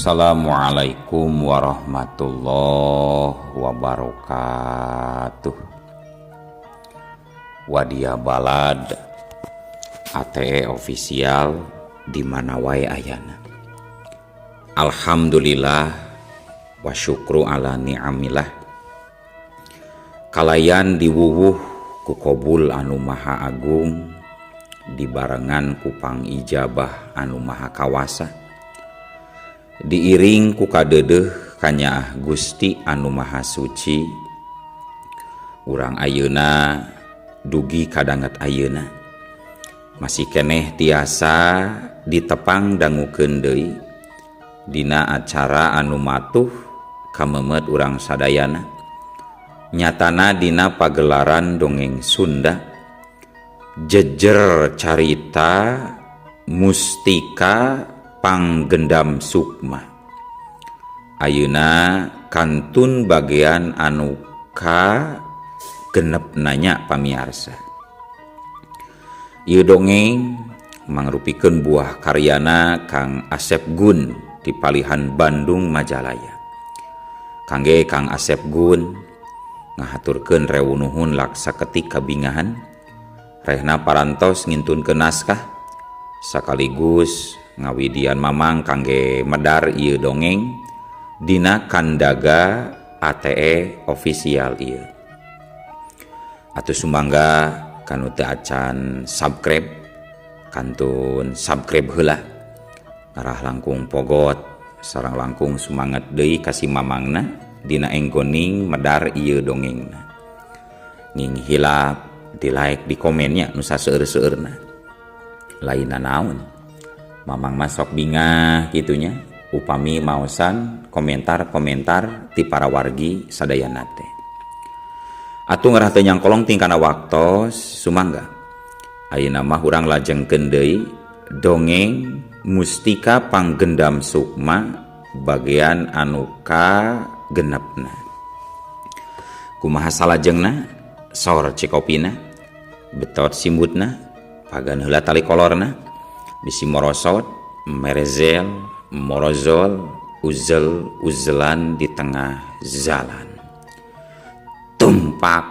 Assalamualaikum warahmatullahi wabarakatuh. Wadia Balad ATE official di mana wae ayana. Alhamdulillah wa syukru ala ni'amillah. Kalayan diwuwuh ku kobul anu maha agung dibarengan ku pangijabah anu maha kawasa. Diiring ku kadeudeuh kanyaah Gusti anu maha suci. Urang ayeuna dugi kadanget ayeuna masih keneh tiasa ditepang dangukeun deui dina acara anu matuh kamemet urang sadayana, nyatana dina pagelaran dongeng Sunda jejer carita Mustika Panggendam Sukma. Ayeuna kantun bagian anu ka genep nanya pamiarsa. Ieu dongeng mangrupikeun buah karyana Kang Asep Gun di Palihan Bandung Majalaya. Kangge Kang Asep Gun ngahaturkeun rewu nuhun laksa ketik kabingahan rehna parantos ngintunkeun naskah sekaligus ngawidian mamang kangge medar ieu dongeng dina kandaga ATE official ieu. Atuh sumangga kanu teu acan subscribe kantun subscribe heula ngarah langkung pogot sareng langkung sumanget deui ka si mamangna dina enggoning medar ieu dongengna. Nging hilap di like di komennya nu saseueur-seueurna. Lainna naon? Mamang masok bingah gitunya upami maosan komentar-komentar ti para wargi sadayana teh. Atuh ngarah teu nyangkolong tingkana waktos sumangga. Ayeuna mah urang lajengkeun deui dongeng Mustika Panggendam Sukma bagian anu ka genepna. Kumaha salajengna? Sor cikopina, betot simbutna, pagan heula tali kolorna, bisi morosot, merezel, morozol, uzel, uzelan di tengah jalan. Tumpak,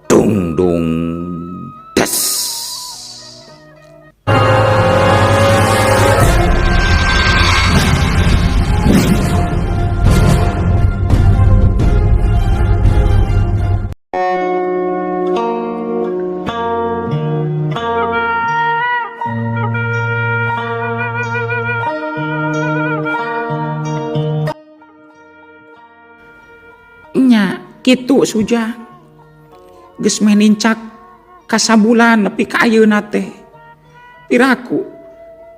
tungdung, des. Nya kitu Sujang geus meh nincak kasabulan nepi ka ayeuna teh. Piraku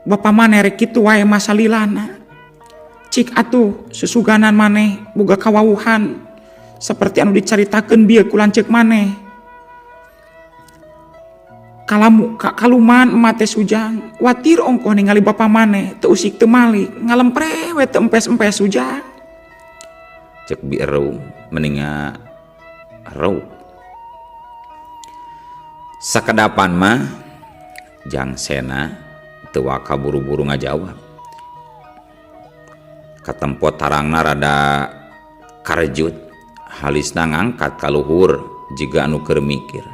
bapa maneh rek kitu wae masalilana. Cik atuh susuganan maneh boga kawawuhan seperti anu dicaritakeun bieu ku lanceuk maneh. Kalamu ka kaluman emak teh Sujang watir ongkoh ningali bapa maneh teu usik teu malik ngalempre we teu empes-empes Sujang. Cek bi ereu meninga ereu. Sakedapan mah Jang Sena teu waka buru-buru ngajawab. Katempo tarangna rada karejut, halisna ngangkat ka luhur jiga anu keur mikir.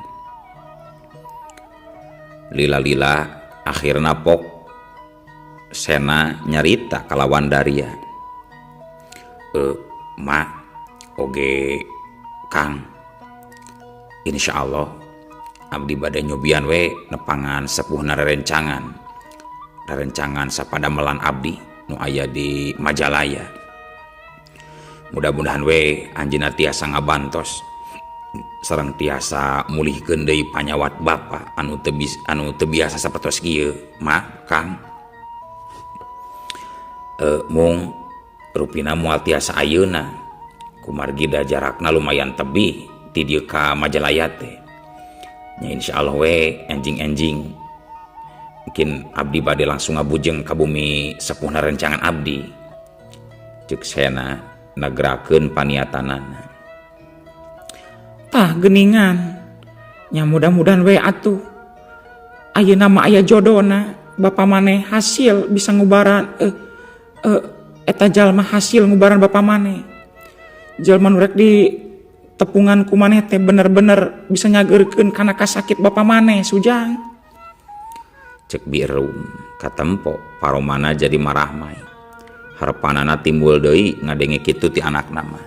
Lila-lila akhirna pok Sena nyarita kalawan Daria. Ma oge Kang, insyaallah abdi bade nyobian we nepangan sepuhna rerencangan. Rerencangan sapadamelan abdi nu aya di Majalaya. Mudah-mudahan we anjeunna tiasa ngabantos sareng tiasa mulihkeun deui panyawat bapa anu teu anu teu biasa sapertos kieu, Ma, Kang. Mung rupina moal tiasa ayeuna kumargi da jarakna lumayan tebih ti dieu ka Majalaya teh. Nya insyaallah we enjing-enjing mungkin abdi bade langsung ngabujeng ka bumi sepuhna rencangan abdi. Ceuk Sena nagrakeun paniatanana. Tah geuningan nya mudah-mudahan we atuh ayeuna mah aya jodona bapa maneh hasil bisa ngubaran Eta jalma hasil ngubaran bapa maneh. Jalma nu rek di tepungan ku maneh teh bener-bener bisa nyageurkeun kana kasakit bapa maneh Sujang. Cek Birum katempo paromana jadi marahmai. Harepanana timbul deui ngadenge kitu ti anakna mah.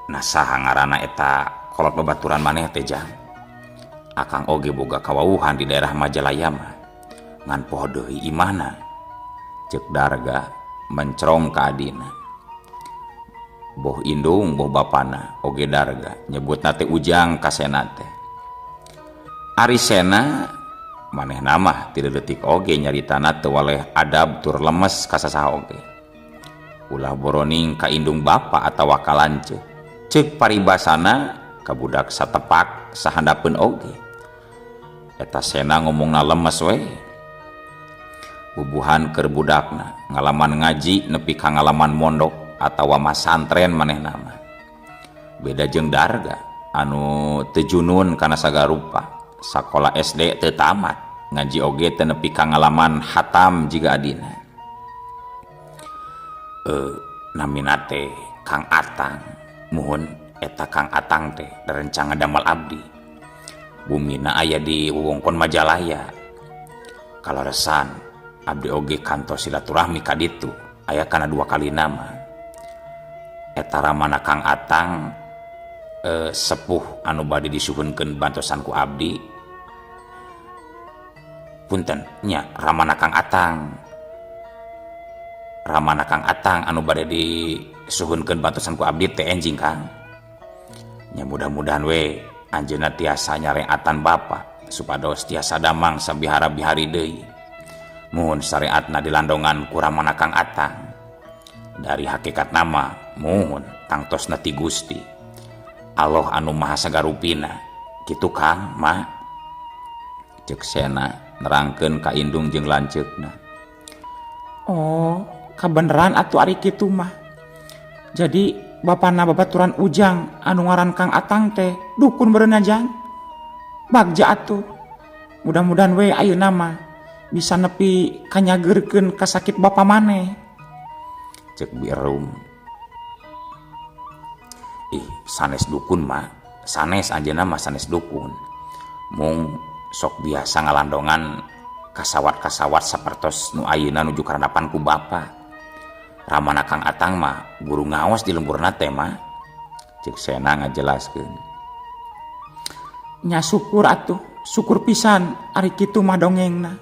Nah saha ngaranna eta kolot babaturan maneh teh Jang? Akang oge boga kawauhan di daerah Majalaya mah. Ngan poho deui imahna. Cek Darga mencrong ka adina. Boh indung boh bapana oge Darga nyebutna teh Ujang ka Sena teh. Ari Sena manehna mah ti leutik oge nyaritana teu waleh adab tur lemes ka sasaha oge. Ulah boroning ka indung bapa atawa ka lanceuk. Ceuk paribasana ka budak satepak sahandapeun oge. Eta Sena ngomongna lemes we. Bubuhan keur budakna ngalaman ngaji nepi ka ngalaman mondok atawa masantren manehna mah. Beda jeung Darga anu teu junun kana sagarupa, sakola SD teu tamat, ngaji oge teu nepi ka ngalaman hatam jiga adina. Namina teh Kang Atang, muhun eta Kang Atang teh rencang ngadamel abdi. Bumina aya di wewengkon Majalaya. Kaleresan abdi oge kantos silaturahmi ka ditu aya kana dua kali nama. Eta ramana Kang Atang sepuh anu bade disuhunkeun bantosan ku abdi. Punten nya ramana Kang Atang. Ramana Kang Atang anu bade disuhunkeun bantosan ku abdi teh enjing Kang. Nya mudah-mudahan we anjeunna tiasa nyareatan bapa supados tiasa damang sabihara-bihari deui. Muhun syariatna dilandongan ku ramana Kang Atang. Dari hakikat nama muhun tangtosna ti Gusti Allah anu maha sagarupina. Kitu Kang ma. Ceuk Sena nerangkeun ka indung jeung lanceukna. Oh, kabeneran atuh ari kitu mah. Jadi bapana babaturan Ujang anu ngaran Kang Atang teh dukun meureunna Jang. Bagja atuh. Mudah-mudahan we ayeuna mah bisa nepi kanyageurkeun kasakit bapa maneh. Ceuk Birum. Ih, sanes dukun mah, sanes anjeunna mah sanes dukun. Mung sok biasa ngalandongan kasawat-kasawat sapertos nu ayeuna nuju karandapan ku bapa. Ramana Kang Atang mah guru ngaos di lemburna teh mah. Ceuk Sena ngajelaskeun. Nya syukur atuh, syukur pisan ari kitu mah dongengna.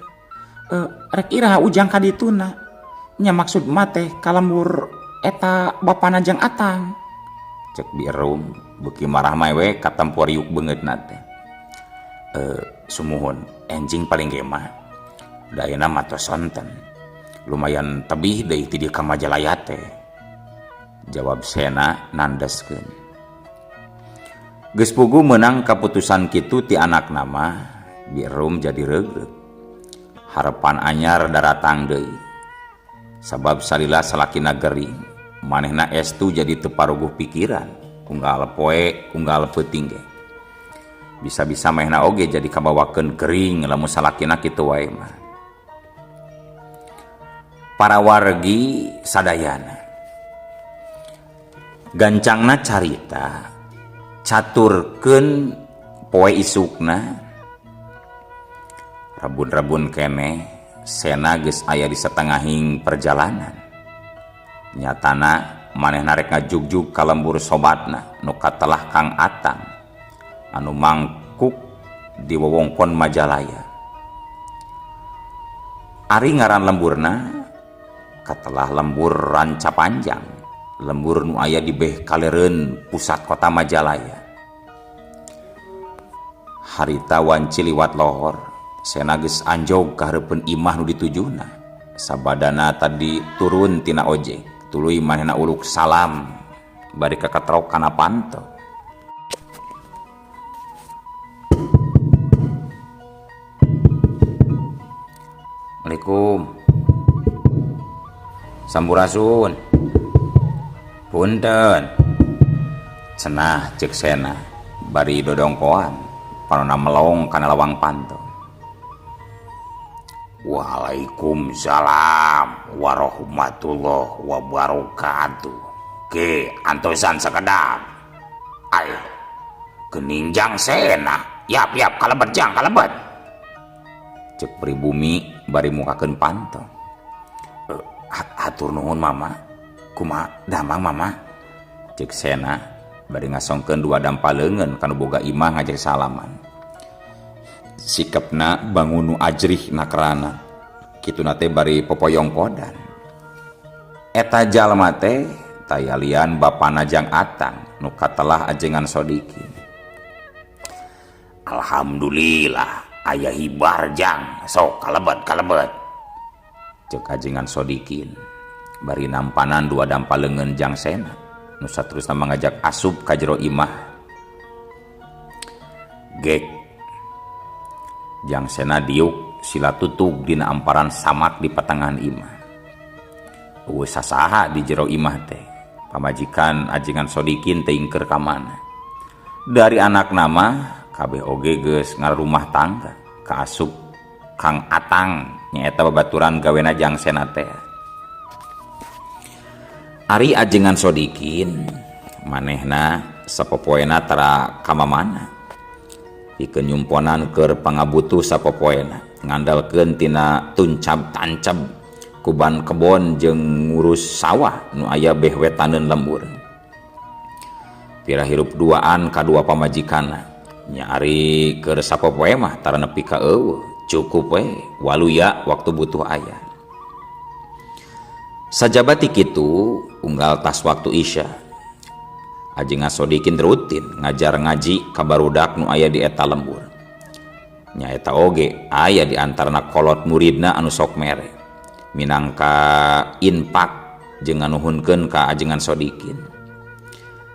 Rek iraha Ujang ka dituna. Nya maksud mah teh kalembur eta bapana jeung Atang. Cek Birum beuki marah mah we katempo riuk beungeutna teh. Sumuhun enjing paling ge mah. Da ayeuna mah tos sonten. Lumayan tebih deui ti dieu ka Majalaya teh. Jawab Sena nandeskeun. Geus puguh meunang kaputusan kitu ti anakna mah, Birum jadi reugreug. Harepan anyar daratang deui. Sabab salila salakina gering, manehna estu jadi teu paruguh pikiran, unggal poe, unggal peuting ge. Bisa-bisa manehna oge jadi kabawakeun gering lamun salakina kitu wae mah. Para wargi sadayana. Gancangna carita caturkeun poe isukna. Rebun-rebun keneh Sena geus aya di satengahing perjalanan. Nyatana manehna rek ngajugjug ka lembur sobatna nu katelah Kang Atang anu mangkuk di wewengkon Majalaya. Ari ngaran lemburna katelah lembur Ranca Panjang, lembur nu aya di beh kalereun pusat kota Majalaya. Harita wanci liwat lohor, Sena geus anjog ka hareupeun imah nu ditujuna. Sabadana tadi turun tina ojek, tuluy manehna uluk salam bari kakatrok kana panto. Assalamualaikum. Sampurasun. Punten. Cenah ceuk Sena bari dodongkoan panona melong kana lawang panto. Waalaikumsalam warahmatullahi wabarakatuh. Ke antosan sakedap. Ayo geuning Jang Sena. Yap yap kalebet jang kalebet. Cek pribumi bari mukakeun panto. Hatur nuhun mama. Kumaha damang mama? Cek Sena bari ngasongkeun dua dampa leungeun kanu boga imah ngajak salaman. Sikapna bangun nu ajrih nakrana. Kituna teh bari popoyong kodan. Eta jalma teh tayalian bapana Jang Atang nu katelah ajengan Sodikin. Alhamdulillah aya hibar jang, sok kalebet kalebet. Cek ajengan Sodikin bari nampanan dua dampa leungeun Jang Sena nu saterusna mangajak asup ka jero imah. Gek Jang Sena diuk sila tutug dina amparan samak di patangan imah. Eueuh sasaha di jero imah teh. Pamajikan ajengan Sodikin teh ingker ka mana. Dari anak nama kabeh oge geus ngarumah tangga kaasup Kang Atang nyaeta babaturan gawena Jang Sena teh. Ari ajengan Sodikin manehna sapopoena tara ka mamana. Pikeun nyumponan keur pangabutuh sapopoena ngandalkeun tina tuncab tancab kuban kebon jeung ngurus sawah nu aya beh wetaneun lembur. Pira hirup duaan kadua pamajikanna nya ari keur sapopoe mah tara nepi ka eueuh cukup we waluya waktu butuh aya. Sajaba ti kitu unggal tas waktu Isya ajengan Sodikin rutin ngajar ngaji ka barudak nu aya di eta lembur. Nyaeta oge aya di antarana kolot muridna anu sok mere minangka infak jeung nganuhunkeun ka ajengan Sodikin.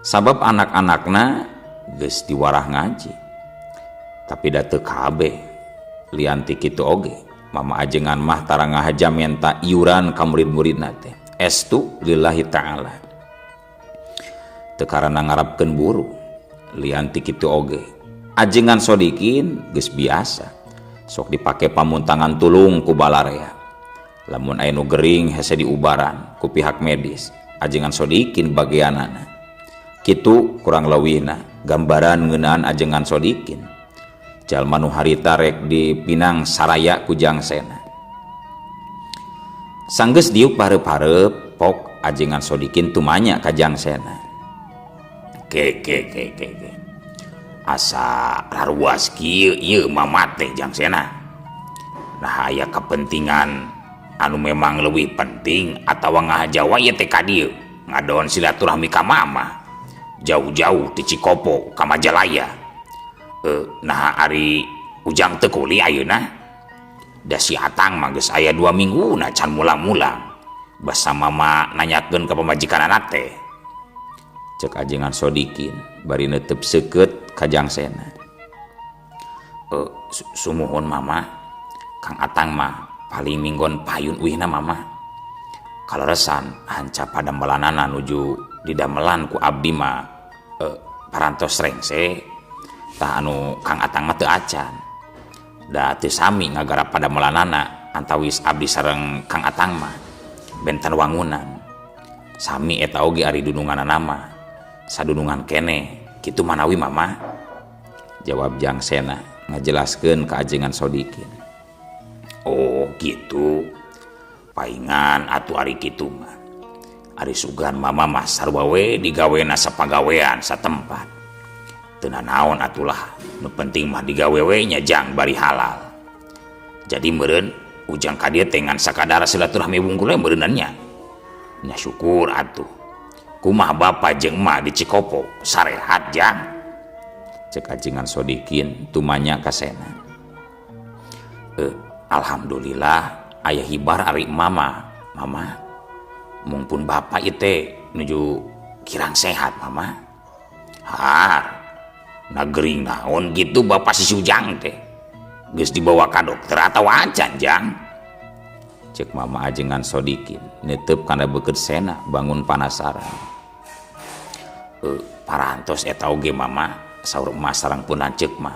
Sabab anak-anakna geus diwarah ngaji. Tapi da teu kabeh lian ti kitu oge mama ajengan mah tara ngahaja menta iuran ka murid-muridna teh. Estu lillahi ta'ala. Teu karana ngarapkeun buru lian ti kitu oge ajengan Sodikin geus biasa sok dipake pamuntangan tulung ku balarea. Lamun aya nu gering hese diubaran ku pihak medis ajengan Sodikin bagianana. Kitu kurang leuwihna gambaran ngeunaan ajengan Sodikin. Jalma nu harita rek dipinang saraya ku Jang Sena. Sanggeus diuk pareup-pareup pok ajengan Sodikin tumanya ka Jang Sena. Ke ke ke ke ke. Asa raruas kieu ieu mama teh Jang Sena. Nah aya kepentingan anu memang leuwih penting atawa ngahaja wae teh ka dieu ngadon silaturahmi ka mama. Jauh-jauh ti Cikopo ka Majalaya. Nah ari Ujang teu kuli ayeuna. Da si Atang mah geus aya 2 minggu na can mulang-mulang. Basa mama nanyakeun ka pamajikanana teh. Cek ajengan Sodikin bari neuteup seukeut ka Jang Sena. Sumuhun mama, Kang Atang mah paling minggon payun uihna mama. Kaleresan hanca padamelanana nuju didamelan ku abdi mah parantos rengse. Tah anu Kang Atang mah teu acan. Da teu sami ngagarap padamelanana antawis abdi sareng Kang Atang mah benten wangunan. Sami eta oge ari dununganana mah sadunungan keneh kitu manawi mama. Jawab Jang Sena ngajelaskeun ka ajengan Sodikin. Oh gitu. Paingan atuh ari kitu mah. Ari sugan mama mah sarua we digawena sapagawean satempat. Teu nanaon atulah, nu penting mah digawe we nya jang bari halal. Jadi meureun Ujang ka dieu teh ngan sakadar silaturahmi wungkul we meureunnan nya. Nya syukur atuh. Kumaha bapa jeung emak di Cikopo sarehat jang. Cek ajengan Sodikin tumanya ka Sena. Alhamdulillah aya hibar ari mama. Mama mungpun bapa ieu teh nuju kirang sehat mama. Har na gering naon gitu bapak si Ujang teh. Geus dibawa ka dokter atawa acan jang. Cek mama ajengan Sodikin neuteub kana beukeut Sena bangun panasaran. Parantos eta oge mama saur emak sareng pun lanceuk mah.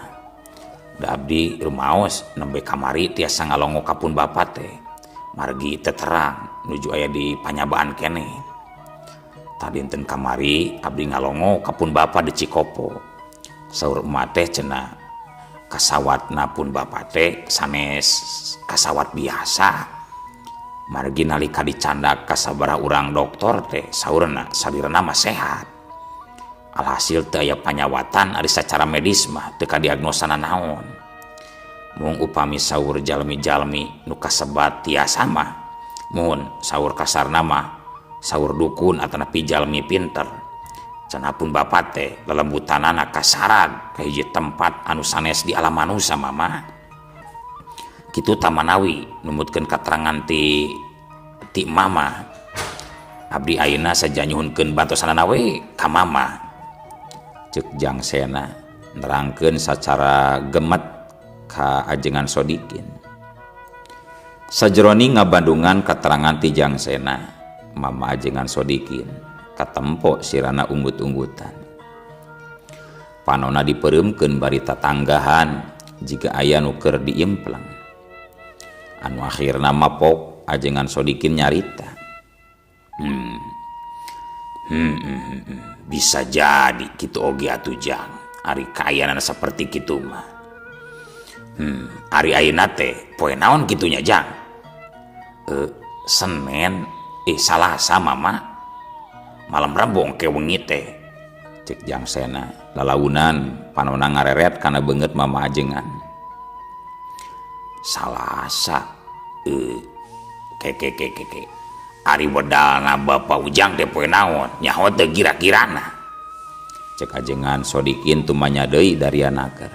Da abdi rumaos nembe kamari tiasa ngalongo ka pun bapa teh. Margi teu terang nuju aya di panyabaan keneh. Tah dinten kamari abdi ngalongo ka pun bapa di Cikopo. Saur emak teh cenah kasawatna pun bapa teh sanes kasawat biasa. Margi nalika dicandak ka sabaraha urang doktor teh saurna salirana mah sehat. Alhasil teu aya panyawatan ari sacara medis mah teu kadiagnosana naon. Mung upami saur jalmi-jalmi nu kasebat tiasa mah mun saur kasarna mah saur dukun atanapi jalmi pinter. Cenah pun bapa teh lelembutanana kasarag ka hiji tempat anu sanes di alam manusa mama. Kitu tamanawi numutkeun katerangan ti mama. Abdi ayeuna saja nyuhunkeun bantosanana we ka mama. Ceuk Jang Sena nerangkeun sacara gemet ka Ajengan Sodikin. Sajroning ngabandungan katerangan ti Jang Sena, mama Ajengan Sodikin katempo sirana unggut-unggutan. Panona dipereumkeun bari tatanggahan jiga aya nu keur diimplang. Anu akhirna mapok Ajengan Sodikin nyarita. Bisa jadi kitu oge atuh Jang. Ari kaayaan saperti kitu mah. Ari ayeuna teh poe naon kitunya Jang? Senin, Salasa mama. Malam Rebo engke wengi teh. Cek Jang Sena lalaunan panona ngareret kana beungeut mama Ajengan. Salasa, ke ke ke ke ke. Ari wedalna Bapak Ujang teh poe naon? Nyaho teu kira-kirana. Cek Ajengan Sodikin tumanya deui dari anaker.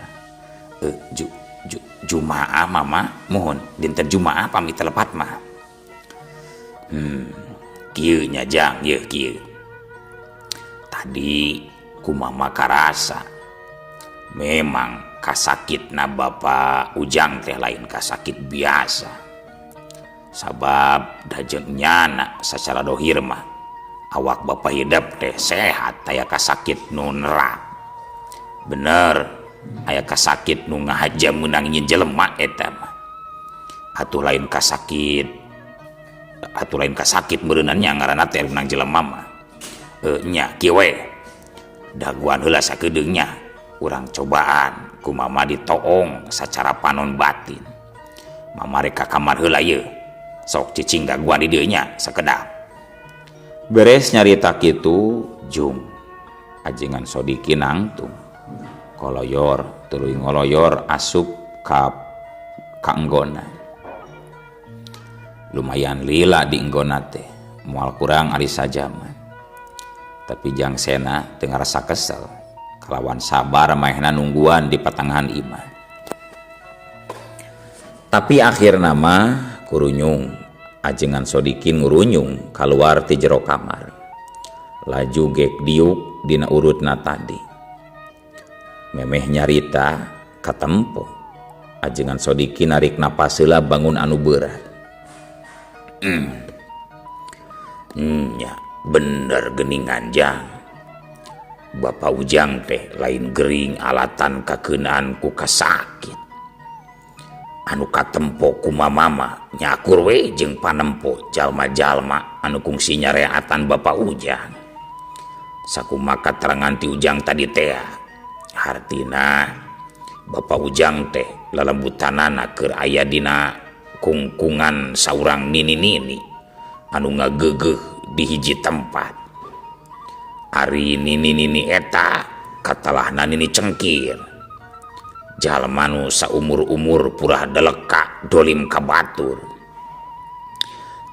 Jumaah mama, mohon dinten Jumaah pamit telepat mah. Kieu nya Jang, yeuh kieu. Tadi ku mama karasa memang kasakitna Bapak Ujang teh lain kasakit biasa. Sabab dajeng nyana sacara dohir mah awak Bapak hidep teh sehat aya kasakit nu nerak. Bener aya kasakit nu ngahaja meunang nyin jelema eta mah. Atuh lain kasakit, atuh lain kasakit meureunna nya ngaranna teh meunang jelema mah. Nya kieu we. Daguan heula sakedeung nya urang cobaan ku mama ditoong sacara panon batin. Mama rek ka kamar heula yeuh. Sok cicing daguan di dieu nya sakedap. Beres nyarita kitu jung Ajengan Sodikin nangtung. Koloyor tuluy ngoloyor asup ka enggona. Lumayan lila di enggona teh, moal kurang ari sajaman. Tapi Jang Sena teu ngarasa kesel, kalawan sabar maehna nungguan di patangahan imah. Tapi akhirna mah kurunyung Ajengan Sodikin ngurunyung kaluar ti jero kamar. Laju gek diuk dina urutna tadi. Memeh nyarita katempo Ajengan Sodikin narik napas heula bangun anu berat. Nya bener geningan Jang. Bapak Ujang teh lain gering alatan kakeunaan ku kasakit. Anu katempo ku mamama nyakur we jeung panempo jalma-jalma anu kungsi nyareatan Bapak Ujang. Sakumaha katerangan ti Ujang tadi teh, hartina Bapak Ujang teh lelembutanana keur aya dina kungkungan saurang nini-nini anu ngageugeuh di hiji tempat. Ari nini-nini eta katalahna nini cengkir. Jalma nu saumur-umur purah deleka dolim ka batur.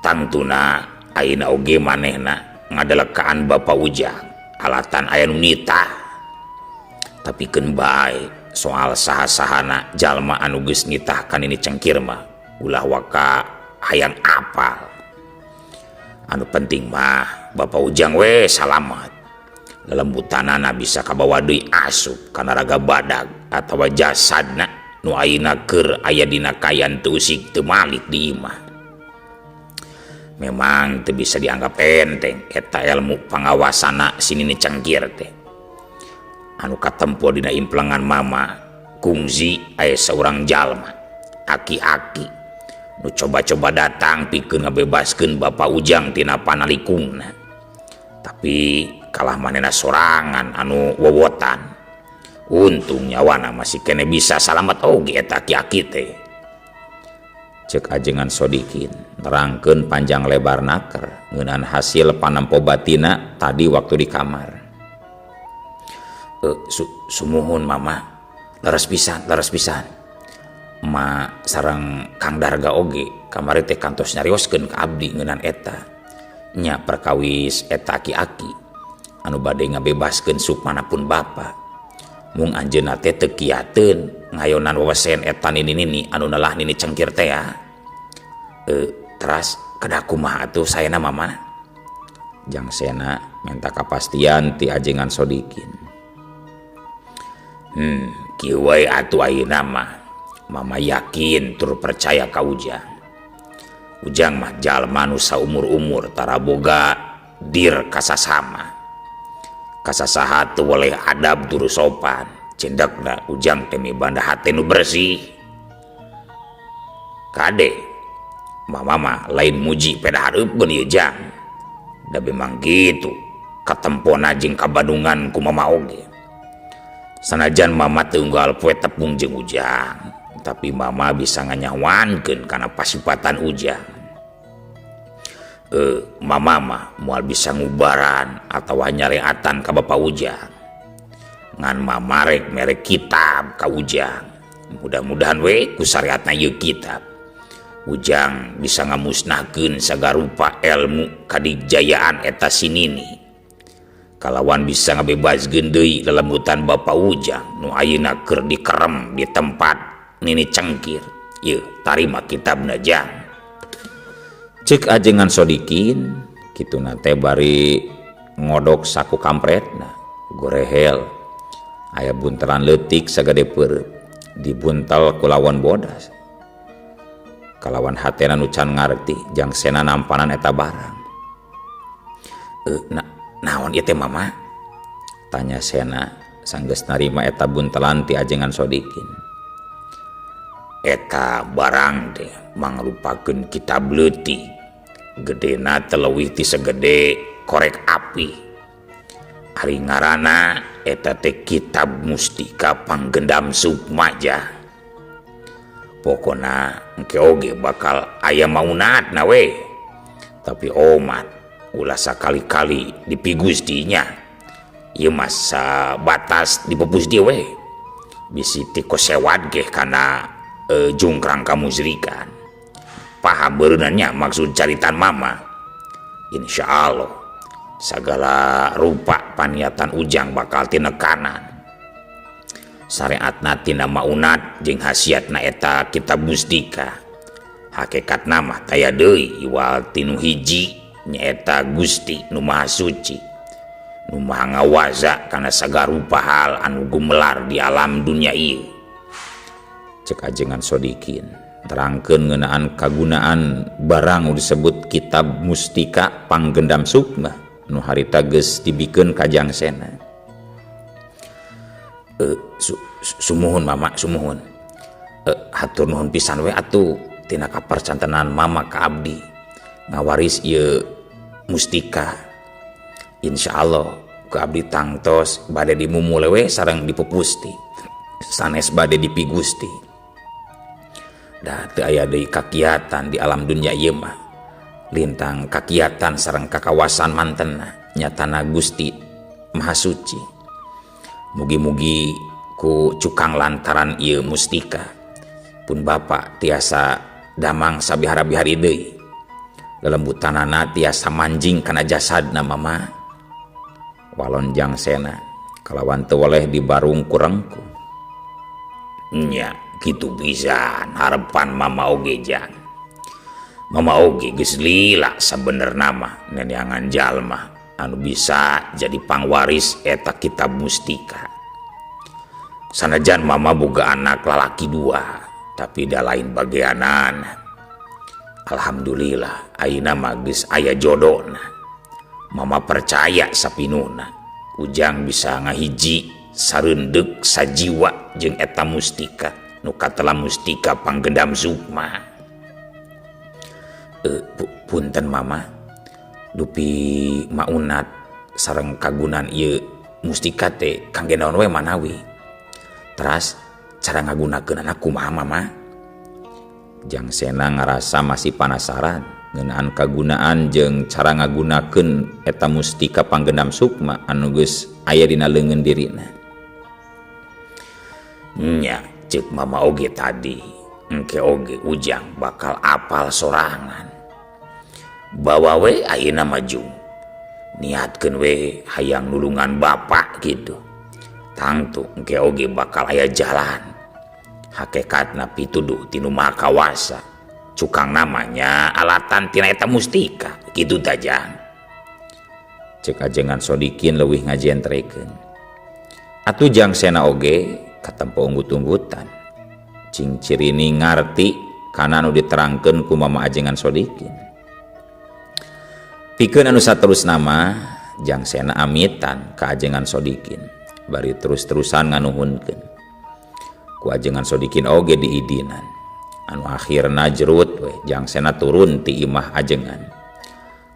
Tangtuna ayeuna oge manehna ngadelekaan Bapak Ujang alatan aya nu nitah. Tapi keun bae soal saha-sahana jalma anu geus nitah ka nini cengkir mah ulah waka hayang apal. Anu penting mah Bapak Ujang we salamat. Lelembutanana bisa kabawa deui asup kana raga badag atawa jasadna nu ayeuna keur aya dina kayan teu usik teu malik di imah. Memang teu bisa dianggap enteng eta ilmu pangawasana si nini cengkir teh. Anu katempo dina implengan mama Kungsi aya saurang jalma aki-aki nu coba-coba datang pikeun ngabebaskeun Bapak Ujang tina panalikungna. Tapi kalah manehna sorangan anu wowotan. Untung nyawana masih kene bisa salamet oge eta aki-aki teh. Cek Ajengan Sodikin nerangkeun panjang lebar naker ngeunaan hasil panempo batina tadi waktu di kamar. Sumuhun Mama, leres pisan, leres pisan. Ma sareng Kang Darga oge kamari teh kantos nyarioskeun ka abdi ngeunaan eta. Nya perkawis eta aki-aki anu bade ngabebaskeun sukmana pun bapa. Mung anjeunna teh teu kiateun ngayonan wewesen eta nini-nini anu nelah nini cengkir teh ya. Teras kedah kumaha atuh saena Mama? Jang Sena minta kapastian ti Ajengan Sodikin. Kieu wae atuh ayeuna mah. Mama yakin tur percaya ka Ujang. Ujang mah jalma nu saumur-umur tara boga dir kasasama. Kasasaha teu weleh adab tur sopan. Cendekna Ujang teh mibanda hate nu bersih. Kade Mama mah lain muji peda hareupeun ieu Jang. Da memang gitu katempona jeung kabandungan ku Mama oge. Sanajan Mama teu unggal poe tepung jeung Ujang, tapi Mama bisa nganyawankeun kana pasipatan Ujang. Mama mah moal bisa ngubaran atawa nyareatan ka Bapak Ujang. Ngan Mama rek mere kitab ka Ujang. Mudah-mudahan we ku syariatna ieu kitab Ujang bisa ngamusnahkeun sagarupa ilmu kadijayaan eta si nini. Kalawan bisa ngabebaskeun deui lelembutan Bapak Ujang nu ayeuna keur dikerem di tempat nini cengkir. Yeuh, tarima kitabna Jang. Cek Ajengan Sodikin kituna teh bari ngodok saku kampretna gorehel aya buntelan leutik sagede peureub dibuntel ku lawan bodas. Kalawan hatena nu can ngarti Jang Sena nampanan eta barang. Naon ieu teh Mama? Tanya Sena sanggeus narima eta buntelan ti Ajengan Sodikin. Eta barang teh mangrupakeun kitab leutik. Gedena teh leuwih ti segede korek api. Ari ngaranna eta teh kitab mustika panggendam sukma jah. Pokona engke oge bakal aya maunatna we. Tapi omat ulah sakali-kali dipigustinya. Ieu mah sabatas dipupus dieu we. Bisi tikosewad ge kana jungkrang kamusrikan. Paham beunanya maksud caritan Mama. Insya Allah segala rupa paniatan Ujang bakal tinekanan. Syariatna tina maunat jeung khasiatna eta kitab mustika. Hakikatna mah taya deui iwal tinu hiji nyaeta Gusti nu Maha Suci. Nu Maha Ngawaza kana sagarupa hal anu gumelar di alam dunia ieu. Cek Ajengan Sodikin terangkeun ngeunaan kagunaan barang nu disebut kitab mustika panggendam sukma nu harita geus dibikeun ka Jang Sena. Sumuhun Mama, sumuhun. Hatur nuhun pisan we atuh tina kapercantenan Mama ka abdi ngawaris ieu mustika. Insyaallah ku abdi tangtos bade dimumule we sareng dipupusti. Sanes bade dipigusti. Da teu aya deui kakiatan di alam dunia ieu mah. Lintang kakiatan sareng kakawasan mantenna nyatana Gusti Maha Suci. Mugi-mugi ku cukang lantaran ieu mustika pun Bapa tiasa damang sabihara-bihari deui. Lelembutanana tiasa manjing kana jasadna Mama. Walon Jang Sena kalawan teu weleh dibarung kurengku. Nya kitu pisan harapan Mama oge Jang. Mama oge geus lila sabenerna mah neneangan jalma anu bisa jadi pangwaris eta kitab mustika. Sanajan Mama boga anak lalaki dua, tapi da lain bagianan. Alhamdulillah ayeuna mah geus aya jodona. Mama percaya sapinuhna Ujang bisa ngahiji Sareundek sajiwa jeung eta mustika nu katela mustika panggendam sukma. Punten mama, dupi maunat sareng kagunan ieu mustika teh kangge naon we manawi. Teras cara ngagunakeunana kumaha mama? Jang Sena ngarasa masih panasaran ngeunaan kagunaan jeung cara ngagunakeun eta mustika panggendam sukma anu geus aya dina leungeun dirina. Nya, ceuk mama oge tadi, engke oge Ujang bakal apal sorangan. Bawa we ayeuna maju. Niatkeun we hayang nulungan bapak gitu. Tangtu engke oge bakal aya jalan. Hakikatna pituduh ti Nu Maha Kawasa. Cukang namanya alatan tina eta mustika kitu tah Jang. Cek ajengan Sodikin leuwih ngajentrekeun. Atuh Jang Sena oge katempo unggut-unggutan. Cing cirini ngarti kana anu diterangkeun ku mama ajengan Sodikin. Pikeun anu saterusna mah Jang Sena amitan ka ajengan Sodikin bari terus-terusan nganuhunkeun. Ku ajengan Sodikin oge diidinan. Anu akhirna jerut we Jang Sena turun ti imah ajengan.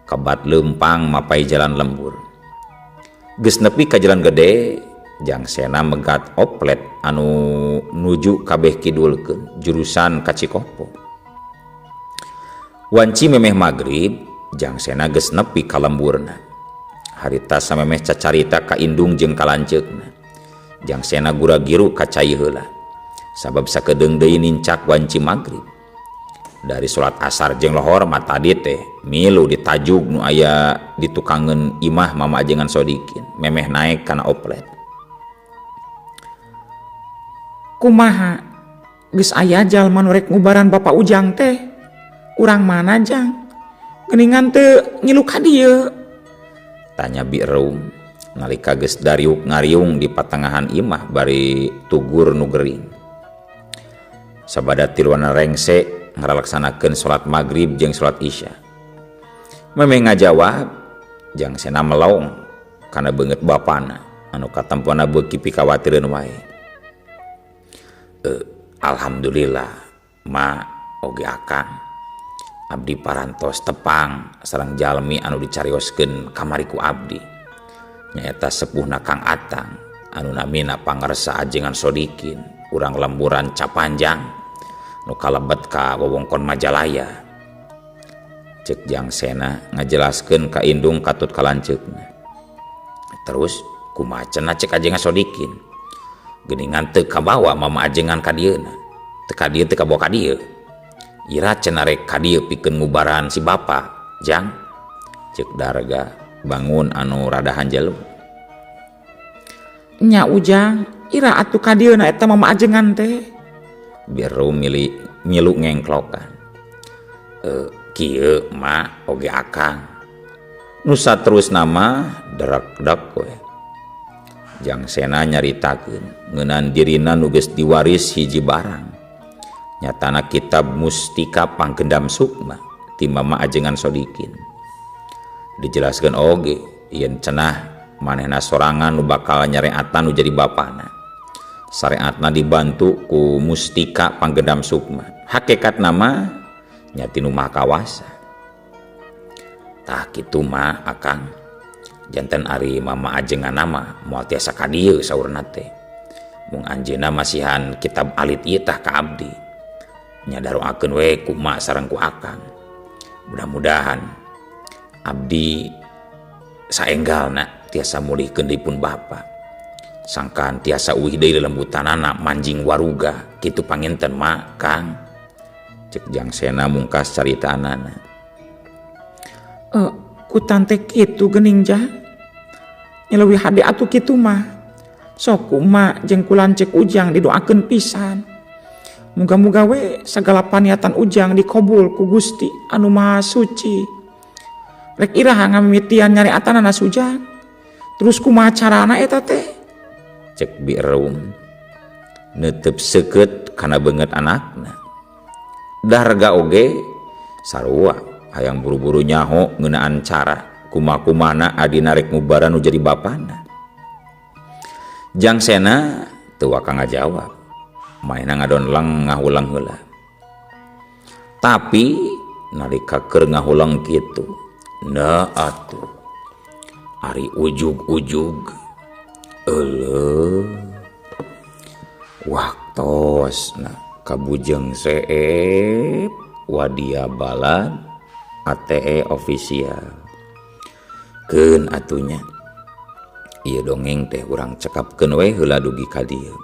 Kebat leumpang mapai jalan lembur. Geus nepi ka jalan gede, Jang Sena megat oplet anu nuju kabeh kidulkeun jurusan ka Cikopo. Wanci memeh magrib, Jang Sena geus nepi ka lemburna. Harita samemeh cacarita ka indung jeung ka lanceukna. Jang Sena gura-giru ka cai heula. Sabab sakedeung deui nincak wanci magrib. Dari salat asar jeung lohor mah tadi teh milu ditajug nu aya di tukangeun imah mama ajengan Sodikin memeh naek kana oplet. Kumaha geus aya jalma nu rek ngubaran Bapak Ujang teh? Urang mana Jang? Geuningan teu ngilu ka dieu? Tanya Bi Reum nalika geus dariuk ngariung di patengahan imah bari tugur nu gering. Sabada tiluan rengse ngaralaksanakeun salat magrib jeung salat isya. Memeh ngajawab, Jang Sena melong kana beungeut bapana anu katempona beuki pikawatireun wae. Alhamdulillah ma oge akang abdi parantos tepang sareng jalmi anu dicarioskeun kamari ku abdi. Nyaeta sepuhna Kang Atang anu namina pangersa ajengan Sodikin urang lemburan Capanjang nu kalebet ka wewengkon Majalaya. Cek Jang Sena ngajelaskeun ka indung katut kalanceukna. Terus kumaha cenah cek ajengan Sodikin? Geuningan teu kabawa mama ajengan ka dieuna. Teu ka dieu teu kabawa ka dieu. Ira cenah rek ka dieu pikeun ngubaran si bapa, Jang. Cek Darga bangun anu rada hanjelu. Nya Ujang, ira atuh ka dieuna eta mama ajengan teh. Biru milu ngengklokan. Kieu ma oge akang. Nu saterusna mah derak-dek we. Jang Sena nyaritakeun ngeunaan dirina nu geus diwaris hiji barang. Nyatana kitab mustika panggendam sukma ti mama ajengan Sodikin. Dijelaskeun oge yen cenah manehna sorangan nu bakal nyareatan nu jadi bapana. Sareatna dibantu ku mustika panggendam sukma. Hakikat nama nya ti Nu Maha Kawasa. Tah kitu mah akang. Janten ari mama ajengan nama moal tiasa ka dieu saurna teh. Mung anjeunna masihan kitab alit ieu tah ka abdi. Nya daroakeun we ku mak sareng ku akang. Mudah-mudahan abdi saenggalna tiasa mulihkeun deui pun bapa. Sangkan tiasa uih deui lelembutanana manjing waruga kitu panginten mak kang. Cek Jang Sena mungkas caritaanana. Ku tante kitu geuning Jang. Nya leuwih hade atuh kitu mah. Sok ku emak jeung ku lanceuk Ujang didoakeun pisan. Muga-muga we sagala paniatan Ujang dikabul ku Gusti anu Maha Suci. Rek iraha ngamimitian nyareatanana Sujang. Terus kumaha carana eta teh? Cek Bi Reum neuteub seukeut kana beungeut anakna. Darga oge sarua hayang buru-buru nyaho ngeunaan cara kumaha-kumahana adina rek ngubaran nu jadi bapana. Jang Sena teu waka ngajawab. Manehna ngadonleng ngahuleng heula. Tapi nalika keur ngahuleng kitu, nah atuh ari ujug-ujug euleuh waktosna ka Bujeng Seep Wadia Balad ATE official. Keun atuh nya ieu dongeng teh urang cekapkeun we heula dugi ka dieu.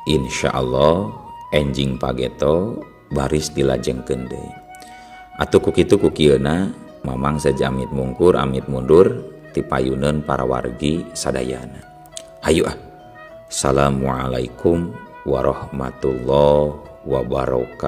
Insyaallah enjing pageto baris dilajengkeun deui. Atuh ku kitu ku kieuna Mamang saja amit mungkur amit mundur ti payuneun para wargi sadayana. Hayu ah. Assalamualaikum warahmatullahi wabarakatuh.